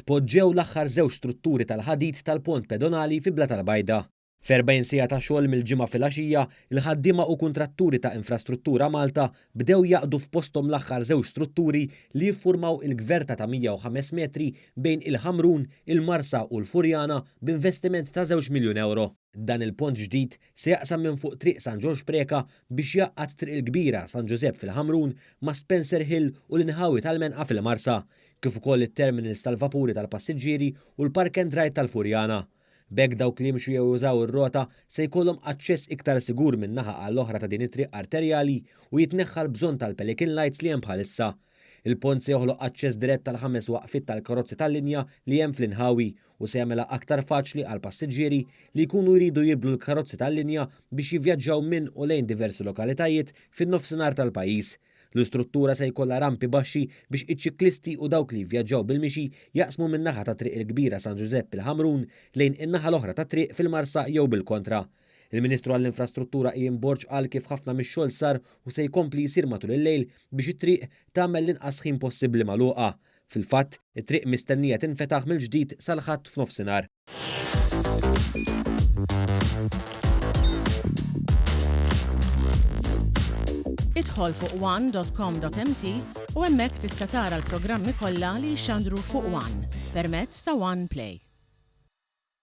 Tpoġġew l-aħħar żewġ strutturi tal-ħadid tal-pont pedonali fi Blata l-Bajda. F'40 siegħa ta' xogħol mill-Ġimgħa filgħaxija, il-ħaddiema u kuntratturi ta' Infrastruttura Malta bdew jgħaqqdu f'posthom l-aħħar żewġ strutturi li jiffurmaw il-gverta ta' 105 metri bejn il-Ħamrun, il-Marsa u l-Furjana b'investiment ta' żewġ miljun ewro. Dan il-pont ġdid se jaqsam minn fuq Triq San Ġorġ Preca biex jgħaqqad Triq il-Kbira San Ġużepp fil-Ħamrun ma' Spencer Hill u l-inħawi tal-Menqa fil-Marsa, kif ukoll it-terminals tal-vapuri tal-passiġġieri u l-park and ride tal-Furjana. B'hekk dawk li jimxu jew jużaw ir-rota se jkollhom aċċess iktar sigur minn naħa għall-oħra ta' din it-triq arterjali u jitneħħa l-bżonn tal-pelican lights li hemm bħalissa. Il-pont se joħloq aċċess dirett għall-ħames waqfiet tal-karozzi tal-linja li hemm fl-inħawi u se jagħmilha aktar faċli għall-passiġġieri li jkunu jridu jibdlu l-karozzi tal-linja biex jivvjaġġaw minn u lejn diversi lokalitajiet fin-Nofsinhar tal-pajjiż. L-istruttura se jkollha rampi baxxi biex iċ-ċiklisti u dawk li jivvjaġġaw bil-mixi jaqsmu min-naħa ta' Triq il-Kbira San Ġużepp il-Ħamrun lejn in-naħa l-oħra tat-triq fil-Marsa jew bil-kontra. Il-Ministru għall-Infrastruttura Ian Borg qal kif ħafna mix-xogħol sar u se jkompli jsir matul il-lejl biex it-triq tagħmel l-inqas ħin possibbli magħluqa. Fil-fatt, it-triq mistennija tinfetaħ mill-ġdid sal-Ħadd f'nofsinhar. Idħol fuq one.com.mt u hemmhekk tista' tara l-programmi kollha li jixxandru fuq One permezz ta' One Play.